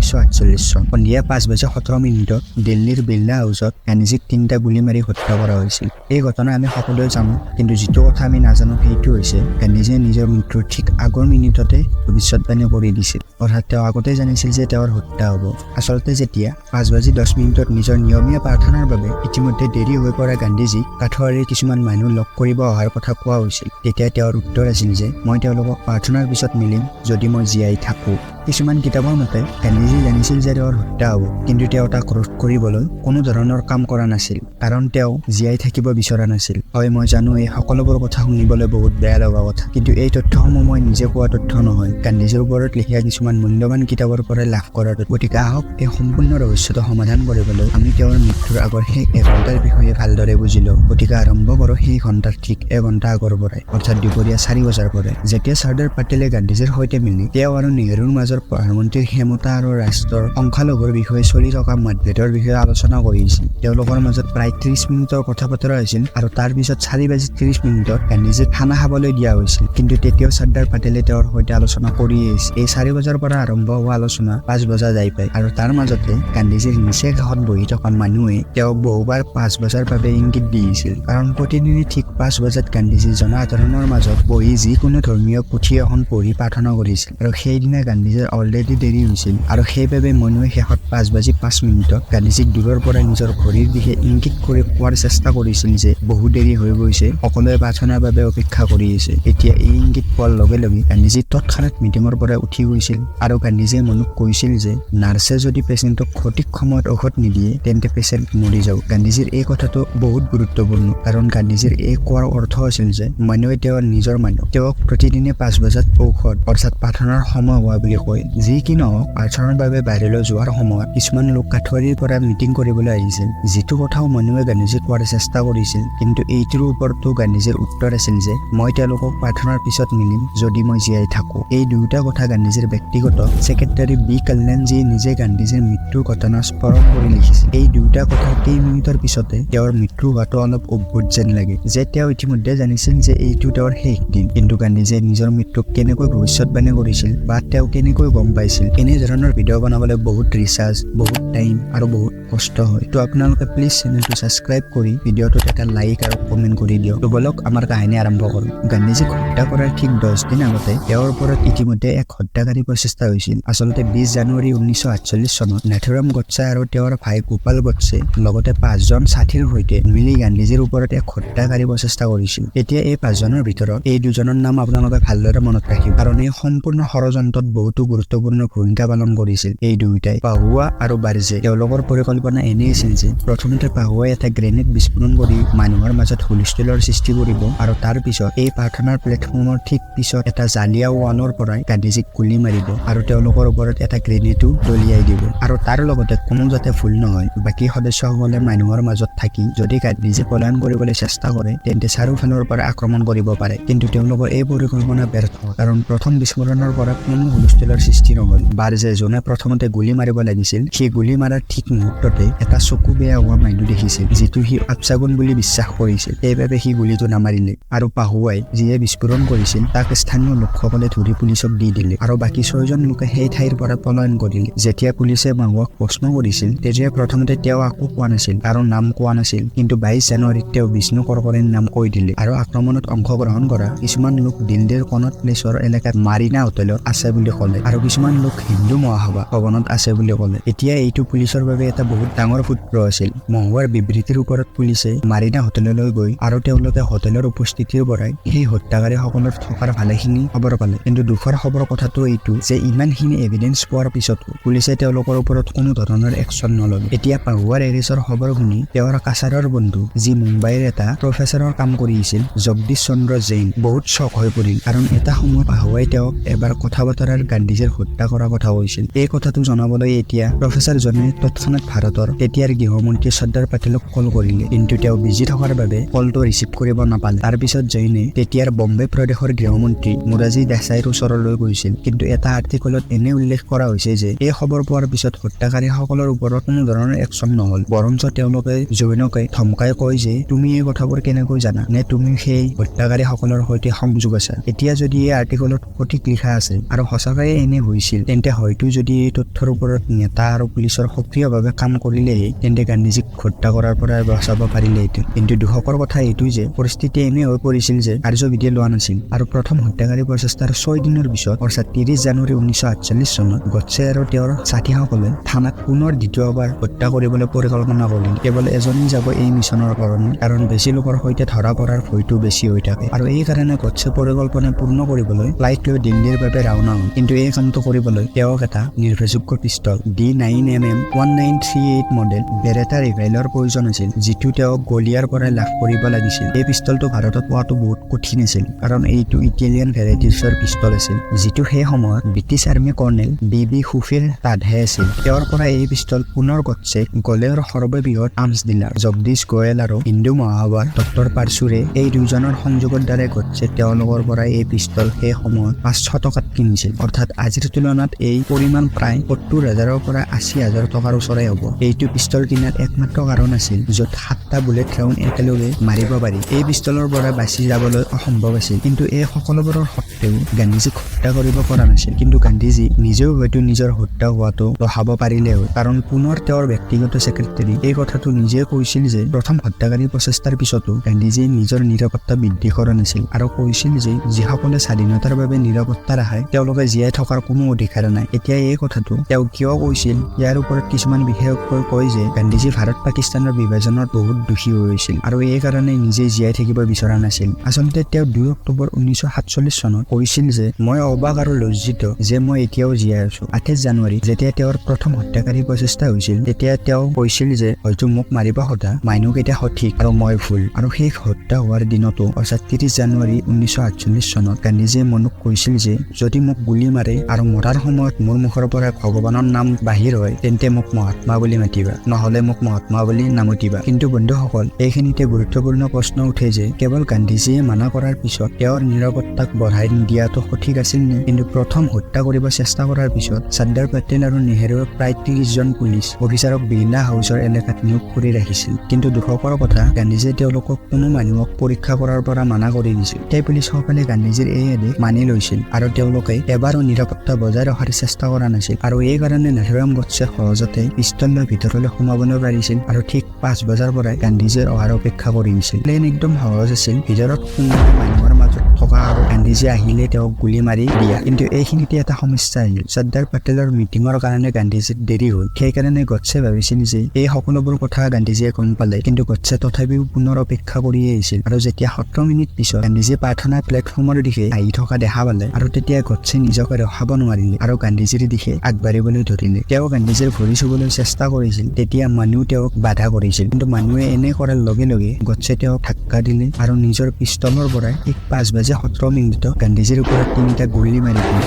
1948 চন, সন্ধিয়া 5 বাজি 17 মিনিটত দিল্লীৰ বিৰলা হাউচত গান্ধীজীক তিনিটা গুলী মাৰি হত্যা কৰা হৈছিল। এই ঘটনা আমি সকলোৱে জানো, কিন্তু যিটো কথা আমি নাজানো সেইটো হৈছে গান্ধীজীয়ে নিজৰ মৃত্যুৰ ঠিক আগৰ মিনিটতে ভৱিষ্যতবাণী কৰি দিছিল। অৰ্থাৎ তেওঁ আগতেই জানিছিল যে তেওঁৰ হত্যা হ'ব। আচলতে যেতিয়া 5 বাজি 10 মিনিটত নিজৰ নিয়মীয়া প্ৰাৰ্থনাৰ বাবে ইতিমধ্যে দেৰি হৈ পৰা গান্ধীজীক কাঠুৱাৰীৰ কিছুমান মানুহ লগ কৰিব অহাৰ কথা কোৱা হৈছিল, তেতিয়া তেওঁৰ উত্তৰ আছিল যে মই তেওঁলোকক প্ৰাৰ্থনাৰ পিছত মিলিম, যদি মই জীয়াই থাকোঁ। কিছুমান কিতাপৰ মতে গান্ধীজী জানিছিল যে তেওঁৰ হত্যা হ'ব, কিন্তু তেওঁ তাক ৰোধ কৰিবলৈ কোনো ধৰণৰ কাম কৰা নাছিল, কাৰণ তেওঁ জীয়াই থাকিব বিচৰা নাছিল। হয়, মই জানো এই সকলোবোৰ কথা শুনিবলৈ বহুত বেয়া লগা কথা, কিন্তু এই তথ্যসমূহ মই নিজে কোৱা তথ্য নহয়, গান্ধীজীৰ ওপৰত লিখা কিছুমান মূল্যৱান কিতাপৰ পৰাই লাভ কৰা তথ্য। গতিকে আহক, এই সম্পূৰ্ণ ৰহস্যটো সমাধান কৰিবলৈ আমি তেওঁৰ মৃত্যুৰ আগৰ সেই এঘণ্টাৰ বিষয়ে ভালদৰে বুজি লওঁ। গতিকে আৰম্ভ কৰোঁ সেই ঘণ্টাৰ ঠিক এঘণ্টা আগৰ পৰাই, অৰ্থাৎ দুপৰীয়া 4 বজাৰ পৰাই, যেতিয়া চৰ্দাৰ পেটেলে গান্ধীজীৰ সৈতে মিলি তেওঁ আৰু নেহৰুৰ মাজৰ প্ৰধানমন্ত্ৰীৰ ক্ষমতা আৰু ৰাষ্ট্ৰৰ সংখ্যালঘুৰ বিষয়ে চলি থকা মতভেদৰ বিষয়ে আলোচনা কৰিছিল। তেওঁলোকৰ মাজত প্ৰায় 30 মিনিটৰ কথা বতৰা হৈছিল আৰু তাৰ পিছত 4 বাজি 30 মিনিটত গান্ধীজীক খানা খাবলৈ দিয়া হৈছিল। কিন্তু তেতিয়াও চৰ্দাৰ পেটেলে তেওঁৰ সৈতে আলোচনা কৰিয়ে আহিছিল। এই 4 বজাৰ পৰা আৰম্ভ হোৱা আলোচনা 5 বজা যাই পায় আৰু তাৰ মাজতে গান্ধীজীৰ নিচেই কাষত বহি থকা মানুহে তেওঁক বহুবাৰ 5 বজাৰ বাবে ইংগিত দিছিল, কাৰণ প্ৰতিদিনে ঠিক 5 বজাত গান্ধীজী জনসাধাৰণৰ মাজত বহি যিকোনো ধৰ্মীয় পুথি এখন পঢ়ি প্ৰাৰ্থনা কৰিছিল। আৰু সেইদিনা গান্ধীজীৰ অলৰেডি দেৰি হৈছিল আৰু সেইবাবে মনুৱে শেষত 5 বাজি 5 মিনিটত গান্ধীজীক দূৰৰ পৰা নিজৰ ঘড়ীৰ দিশে ইংগিত কৰি কোৱাৰ চেষ্টা কৰিছিল যে বহু দেৰি হৈ গৈছে, সকলোৱে প্ৰাৰ্থনাৰ বাবে অপেক্ষা কৰি আছে। এতিয়া এই ইংগিত পোৱাৰ লগে লগে গান্ধীজী তৎক্ষণাত মিটিঙৰ পৰা উঠি গৈছিল আৰু গান্ধীজীয়ে মনুক কৈছিল যে নাৰ্ছে যদি পেচেণ্টক সঠিক সময়ত ঔষধ নিদিয়ে, তেন্তে পেচেণ্ট মৰি যাব। গান্ধীজীৰ এই কথাটো বহুত গুৰুত্বপূৰ্ণ, কাৰণ গান্ধীজীৰ এই কোৱাৰ অৰ্থ আছিল যে মানুহে তেওঁৰ নিজৰ মানুহ, তেওঁক প্ৰতিদিনে 5 বজাত ঔষধ, অৰ্থাৎ প্ৰাৰ্থনাৰ সময় হোৱা বুলি কয়। যি কি নহওক, প্ৰাৰ্থনাৰ বাবে বাহিৰলৈ যোৱাৰ সময়ত কিছুমান লোক কাঠুৱাৰীৰ পৰা মিটিং কৰিবলৈ আহিছিল, যিটো কথাও মানুহে গান্ধীজীক কোৱাৰ চেষ্টা কৰিছিল। কিন্তু এইটোৰ ওপৰতো গান্ধীজীৰ উত্তৰ আছিল যে মই তেওঁলোকক প্ৰাৰ্থনাৰ পিছত মিলিম, যদি মই জীয়াই থাকোঁ। এই দুয়োটা কথা গান্ধীজীৰ ব্যক্তিগত ছেক্ৰেটাৰী বি কল্যাণজীয়ে নিজে গান্ধীজীৰ মৃত্যুৰ ঘটনা স্মৰণ কৰি লিখিছিল। এই দুয়োটা কথাৰ কেইমিনিটৰ পিছতে তেওঁৰ মৃত্যু হোৱাটো অলপ অদ্ভুত যেন লাগে যে তেওঁ ইতিমধ্যে জানিছিল যে এইটো তেওঁৰ শেষ দিন, কিন্তু গান্ধীজীয়ে নিজৰ মৃত্যুক কেনেকৈ ভৱিষ্যতবাণী কৰিছিল বা তেওঁ কেনেকৈ গম পাইছিল? এনেধৰণৰ ভিডিঅ' বনাবলৈ বহুত ৰিচাৰ্চ, বহুত টাইম আৰু বহুত কষ্ট হয়। তো আপোনালোকে প্লিজ চেনেলটো ছাবস্ক্ৰাইব কৰি ভিডিঅ'টোত এটা লাইক আৰু কমেণ্ট কৰি দিয়ক। তো বলক, আমাৰ কাহিনী আৰম্ভ কৰোঁ। গান্ধীজীক হত্যা কৰাৰ ঠিক 10 দিন আগতে তেওঁৰ ওপৰত ইতিমধ্যে এক হত্যাকাৰী প্ৰচেষ্টা হৈছিল। আচলতে 20 জানুৱাৰী 1948 চনত নাথুৰাম গডছে আৰু তেওঁৰ ভাই গোপাল গডছে লগতে পাঁচজন সাথীৰ সৈতে মিলি গান্ধীজীৰ ওপৰত এক হত্যাকাৰী প্ৰচেষ্টা কৰিছিল। এতিয়া এই পাঁচজনৰ ভিতৰত এই দুজনৰ নাম আপোনালোকে ভালদৰে মনত ৰাখিব, কাৰণ এই সম্পূৰ্ণ ষড়যন্ত্ৰত বহুতো গুৰুত্বপূৰ্ণ ভূমিকা পালন কৰিছিল এই দুয়োটাই, পাহুৱা আৰু বাৰ্জে। তেওঁলোকৰ পৰিকল্পনা এনে আছিল যে প্ৰথমতে পাহুৱাই এটা গ্ৰেনেড বিস্ফোৰণ কৰি মানুহৰ মাজত হুলস্থুলৰ সৃষ্টি কৰিব আৰু তাৰ পিছত এই প্ৰাৰ্থনাৰ প্লেটফৰ্মৰ ঠিক পিছত এটা জালিয়া ৱালৰ পৰাই গান্ধীজীক গুলী মাৰিব আৰু তেওঁলোকৰ ওপৰত এটা গ্ৰেনেডো দলিয়াই দিব। আৰু তাৰ লগতে কোনো যাতে ভুল নহয়, বাকী সদস্যসকলে মানুহৰ মাজত থাকি যদি গান্ধীজী পলায়ন কৰিবলৈ চেষ্টা কৰে, তেন্তে চাৰিওফালৰ পৰা আক্ৰমণ কৰিব পাৰে। কিন্তু তেওঁলোকৰ এই পৰিকল্পনা ব্যৰ্থ, কাৰণ প্ৰথম বিস্ফোৰণৰ পৰা কোনো হুলস্থুলৰ সৃষ্টি নহ'ল। বাৰ্জে, যোনে প্ৰথমতে গুলী মাৰিব লাগিছিল, সি গুলী মাৰাৰ ঠিক মুহূৰ্ততে এটা চকু বেয়া হোৱা মানুহ দেখিছিল, যিটো সি অপশগুন বুলি বিশ্বাস কৰিছিল। সেইবাবে সি গুলীটো নামাৰিলে আৰু পাহুৱাই যিয়ে বিস্ফোৰণ কৰিছিল তাক স্থানীয় লোকসকলে ধৰি পুলিচক দি দিলে আৰু বাকী ছয়জন লোকে সেই ঠাইৰ পৰা পলায়ন কৰিলে। যেতিয়া পুলিচে মাহুৱাক প্ৰশ্ন কৰিছিল, তেতিয়া প্ৰথমতে তেওঁ একো কোৱা নাছিল আৰু নাম কোৱা নাছিল। কিন্তু 22 জানুৱাৰীত তেওঁ বিষ্ণু কৰকৰেৰ নাম কৈ দিলে আৰু আক্ৰমণত অংশগ্ৰহণ কৰা কিছুমান লোক দিল্লীৰ কনট প্লেচৰ এলেকাত মাৰিনা হোটেলত আছে বুলি ক'লে আৰু কিছুমান লোক হিন্দু মহাসভা ভৱনত আছে বুলি ক'লে। এতিয়া এইটো পুলিচৰ বাবে এটা বহুত ডাঙৰ সূত্ৰ আছিল। মহুৱাৰ বিবৃতিৰ ওপৰত পুলিচে মাৰিনা হোটেললৈ গৈ আৰু তেওঁলোকে হোটেলৰ উপস্থিতিৰ পৰাই সেই হত্যাকাৰীসকলৰ থকাৰ ভালেখিনি খবৰ পালে। কিন্তু দুখৰ খবৰ কথাটো এইটো যে ইমানখিনি এভিডেন্স পোৱাৰ পিছতো পুলিচে তেওঁলোকৰ ওপৰত কোনো ধৰণৰ একশ্যন নল'লে। এতিয়া পাহুৱাৰ এৰেষ্টৰ খবৰ শুনি তেওঁৰ কাছাৰৰ বন্ধু, যি মুম্বাইৰ এটা প্ৰফেচাৰৰ কাম কৰি আছিল, জগদীশ চন্দ্ৰ জৈন বহুত শ্বক হৈ পৰিল, কাৰণ এটা সময়ত পাহুৱাই তেওঁক এবাৰ কথা বতৰাৰ গান্ধীজীৰ হত্যা কৰা কথা কৈছিল। এই কথাটো জনাবলৈ এতিয়া প্ৰফেচাৰজনে তৎক্ষণাত ভাৰতৰ তেতিয়াৰ গৃহমন্ত্ৰী চৰ্দাৰ পেটেলক কল কৰিলে, কিন্তু তেওঁ বিজি থকাৰ বাবে কলটো ৰিচিভ কৰিব নাপালে। তাৰপিছত জৈনে তেতিয়াৰ বম্বে প্ৰদেশৰ গৃহমন্ত্ৰী মোৰাৰজী দেশাইৰ ওচৰলৈ গৈছিল। কিন্তু এটা আৰ্টিকলত এনে উল্লেখ কৰা হৈছে যে এই খবৰ পোৱাৰ পিছত হত্যাকাৰীসকলৰ ওপৰত কোনো ধৰণৰ একশ্যন নহ'ল, বৰঞ্চ তেওঁলোকে জৈনকে ধমকাই কয় যে তুমি এই কথাবোৰ কেনেকৈ জানা, নে তুমি সেই হত্যাকাৰীসকলৰ সৈতে সংযোগ আছা। এতিয়া যদি এই আৰ্টিকলত সঠিক লিখা আছে আৰু সঁচাকৈয়ে এনে হৈছিল, তেন্তে হয়তো যদি এই তথ্যৰ ওপৰত নেতা আৰু পুলিচৰ সক্ৰিয়ভাৱে কাম কৰিলেহে তেন্তে গান্ধীজীক হত্যা কৰাৰ পৰা বচাব পাৰিলেহেঁতেন। কিন্তু দুখকৰ কথা এইটো যে পৰিস্থিতি এনে হৈ পৰিছিল যে কাৰ্যবিধি লোৱা নাছিল আৰু প্ৰথম হত্যাকাৰী প্ৰচেষ্টাৰ 6 দিনৰ পিছত অৰ্থাৎ 30 জানুৱাৰী 1948 চনত গডছে আৰু তেওঁৰ সাথীসকলে থানাত পুনৰ দ্বিতীয়বাৰ হত্যা কৰিবলৈ পৰিকল্পনা কৰিল। কেৱল এজনেই যাব এই মিছনৰ কাৰণে, কাৰণ বেছি লোকৰ সৈতে ধৰা পৰাৰ ভয়টো বেছি হৈ থাকে আৰু এই কাৰণে গডছে পৰিকল্পনা পূৰ্ণ কৰিবলৈ ফ্লাইট লৈ দিল্লীৰ বাবে ৰাওনা হ'ল। কিন্তু এই কামটো কৰিবলৈ তেওঁক এটা নিৰ্ভৰযোগ্য pistol D9 MM 1938 model Beretta ৰিভাইলৰ প্ৰয়োজন আছিল, যিটো তেওঁক গলিয়াৰ পৰাই লাভ কৰিব লাগিছিল। এই পিষ্টলটো ভাৰতত পোৱাটো বহুত কঠিন আছিল, কাৰণ এইটো ইটালিয়ান ভেৰাইটিছৰ পিষ্টল আছিল, যিটো সেই সময়ত British army colonel B B খুফিৰ তাতহে আছিল। তেওঁৰ পৰা এই পিষ্টল পুনৰ গডছে গলেৰ সৰ্ববৃহৎ আৰ্মছ ডিলাৰ জগদীশ গোৱেল আৰু হিন্দু মহাসভাৰ ডক্টৰ পাৰচুৰে এই দুজনৰ সংযোগৰ দ্বাৰাই গডছে তেওঁলোকৰ পৰা এই পিষ্টল সেই সময়ত 500 টকাত কিনিছিল। অৰ্থাৎ আজিৰ তুলনাত এই পৰিমাণ প্ৰায় 70,000ৰ পৰা 80,000 টকাৰ ওচৰে হ'ব। এইটো পিষ্টল কিনাৰ একমাত্ৰ কাৰণ আছিল য'ত 7টা বুলেট ৰাউণ্ড একেলগে মাৰিব পাৰি। এই পিষ্টলৰ পৰা বাচি যাবলৈ অসম্ভৱ আছিল। কিন্তু এই সকলোবোৰৰ সত্ত্বেও গান্ধীজীক হত্যা কৰিব পৰা নাছিল। কিন্তু গান্ধীজী নিজেও হয়তো নিজৰ হত্যা হোৱাটো ৰখাব পাৰিলে হয়, কাৰণ পুনৰ তেওঁৰ ব্যক্তিগত ছেক্ৰেটাৰী এই কথাটো নিজে কৈছিল যে প্ৰথম হত্যাকাৰী প্ৰচেষ্টাৰ পিছতো গান্ধীজীয়ে নিজৰ নিৰাপত্তা বৃদ্ধি কৰা নাছিল আৰু কৈছিল যে যিসকলে স্বাধীনতাৰ বাবে নিৰাপত্তা ৰাখে তেওঁলোকে জীয়াই থকাৰ কোনো অধিকাৰ নাই। এতিয়া এই কথাটো তেওঁ কিয় কৈছিল ইয়াৰ ওপৰত কিছুমান বিশেষজ্ঞই কয় যে গান্ধীজী ভাৰত পাকিস্তানৰ বিভাজনত বহুত দুখী হৈ হৈছিল আৰু এই কাৰণে নিজে জীয়াই থাকিব বিচৰা নাছিল। আচলতে তেওঁ 2 অক্টোবৰ 1947 চনত কৈছিল যে মই অবাক আৰু লজ্জিত যে মই এতিয়াও জীয়াই আছো। 28 জানুৱাৰী যেতিয়া তেওঁৰ প্ৰথম হত্যাকাৰী প্ৰচেষ্টা হৈছিল, তেতিয়া তেওঁ কৈছিল যে হয়তো মোক মাৰিব সোধা মানুহকেইটা সঠিক আৰু মই ভুল। আৰু সেই হত্যা হোৱাৰ দিনতো অৰ্থাৎ 30 জানুৱাৰী 1948 চনত গান্ধীজীয়ে মনুক কৈছিল যে যদি মোক গুলী মাৰে আৰু মৰাৰ সময়ত মোৰ মুখৰ পৰা ভগৱানৰ নাম বাহিৰ হয়, তেন্তে মোক মহাত্মা বুলি মাতিবা, নহলে মোক মহাত্মা বুলি নামাতিবা। কিন্তু বন্ধুসকল, এইখিনিতে গুৰুত্বপূৰ্ণ প্ৰশ্ন উঠে যে কেৱল গান্ধীজীয়ে মানা কৰাৰ পিছত তেওঁৰ নিৰাপত্তাক বঢ়াই দিয়াটো সঠিক আছিল নে? কিন্তু প্ৰথম হত্যা কৰিব চেষ্টা কৰাৰ পিছত চৰ্দাৰ পেটেল আৰু নেহেৰুৱে প্ৰায় 30 জন পুলিচ অফিচাৰক বিৰলা হাউচৰ এলেকাত নিয়োগ কৰি ৰাখিছিল। কিন্তু দুখকৰ কথা, গান্ধীজীয়ে তেওঁলোকক কোনো মানুহক পৰীক্ষা কৰাৰ পৰা মানা কৰি দিছিল। সেই পুলিচসকলে গান্ধীজীৰ এই আদেশ মানি লৈছিল আৰু তেওঁলোকে এবাৰো নিৰাপত্তা বজাই ৰখাৰ চেষ্টা কৰা নাছিল আৰু এই কাৰণে নাথুৰাম গডছে সহজতে পিষ্টল লৈ ভিতৰলৈ সোমাবলৈ পাৰিছিল আৰু ঠিক 5 বজাৰ পৰাই গান্ধীজীৰ অহাৰ অপেক্ষা কৰি দিছিল। প্লেন একদম সহজ আছিল, ভিতৰত সোমাই মানুহৰ মাজত থকা আৰু গান্ধীজী আহিলে তেওঁক গুলী মাৰি দিয়া। কিন্তু এইখিনিতে এটা সমস্যা আহিল। চৰ্দাৰ পেটেলৰ মিটিঙৰ কাৰণে গান্ধীজীৰ দেৰি হ'ল। সেইকাৰণে গডছে ভাবিছিল যে এই সকলোবোৰ কথা গান্ধীজীয়ে গম পালে। কিন্তু গডছে তথাপিও পুনৰ অপেক্ষা কৰিয়ে আহিছিল আৰু যেতিয়া 17 মিনিট পিছত গান্ধীজীয়ে প্ৰাৰ্থনা প্লেটফৰ্মৰ দিশে আহি থকা দেখা পালে আৰু তেতিয়া গডছে নিজকে ৰখাব নোৱাৰিলে আৰু গান্ধীজীৰ দিশে আগবাঢ়িবলৈ ধৰিলে। তেওঁ গান্ধীজীৰ ভৰি চুবলৈ চেষ্টা কৰিছিল, তেতিয়া মানুহ তেওঁক বাধা কৰিছিল। কিন্তু মানুহে এনে কৰাৰ লগে লগে গডছে তেওঁক ধাক্কা দিলে আৰু নিজৰ পিষ্টলৰ পৰাই ঠিক 5:17 গান্ধীজীৰ ওপৰত 3টা গুলী মাৰি দিলে।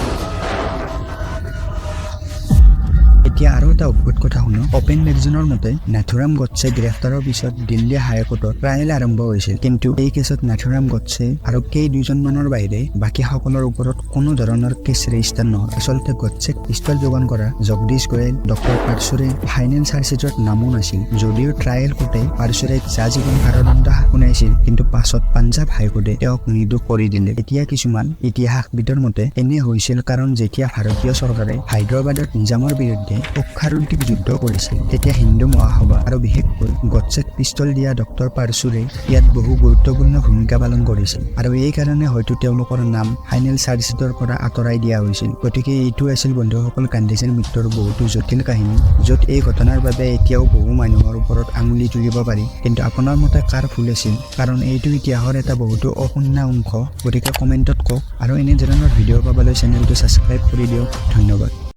এতিয়া আৰু এটা অদ্ভুত কথা শুনক। অপেন মেগাজিনৰ মতে নাথুৰাম গডছে গ্ৰেপ্তাৰৰ পিছত দিল্লী হাইকোৰ্টত ট্ৰায়েল আৰম্ভ হৈছিল। কিন্তু এই কেছত নাথুৰাম গডছে আৰু কেই দুজনমানৰ বাহিৰে বাকীসকলৰ ওপৰত কোনো ধৰণৰ কেছ ৰেজিষ্টাৰ নহ'ল। আচলতে গডছেক পিষ্টল যোগান কৰা জগদীশ গোৱেল, ডক্টৰ পাৰচুৰে ফাইনেল চাৰ্জশ্বিটত নামো নাছিল। যদিও ট্ৰায়েল কোৰ্টে পাৰচুৰেক যাজীৱন কাৰাদণ্ড শুনাইছিল, কিন্তু পাছত পাঞ্জাৱ হাইকোৰ্টে তেওঁক নিৰ্দোষ কৰি দিলে। এতিয়া কিছুমান ইতিহাসবিদৰ মতে এনে হৈছিল কাৰণ যেতিয়া ভাৰতীয় চৰকাৰে হায়দৰাবাদত নিজামৰ বিৰুদ্ধে পক্ষাৰন্তিক যুদ্ধ কৰিছিল, তেতিয়া হিন্দু মহাসভা আৰু বিশেষকৈ গডছেক পিষ্টল দিয়া ডক্টৰ পাৰচুৰে ইয়াত বহু গুৰুত্বপূৰ্ণ ভূমিকা পালন কৰিছিল আৰু এই কাৰণে হয়তো তেওঁলোকৰ নাম ফাইনেল চাৰ্জশ্বিটৰ পৰা আঁতৰাই দিয়া হৈছিল। গতিকে এইটো আছিল বন্ধুসকল গান্ধীজীৰ মৃত্যুৰ বহুতো জটিল কাহিনী, য'ত এই ঘটনাৰ বাবে এতিয়াও বহু মানুহৰ ওপৰত আঙুলি তুলিব পাৰি। কিন্তু আপোনাৰ মতে কাৰ ভুল আছিল? কাৰণ এইটো ইতিহাসৰ এটা বহুতো অশূন্য অংশ। গতিকে কমেণ্টত কওক আৰু এনেধৰণৰ ভিডিঅ' পাবলৈ চেনেলটো ছাবস্ক্ৰাইব কৰি দিয়ক। ধন্যবাদ।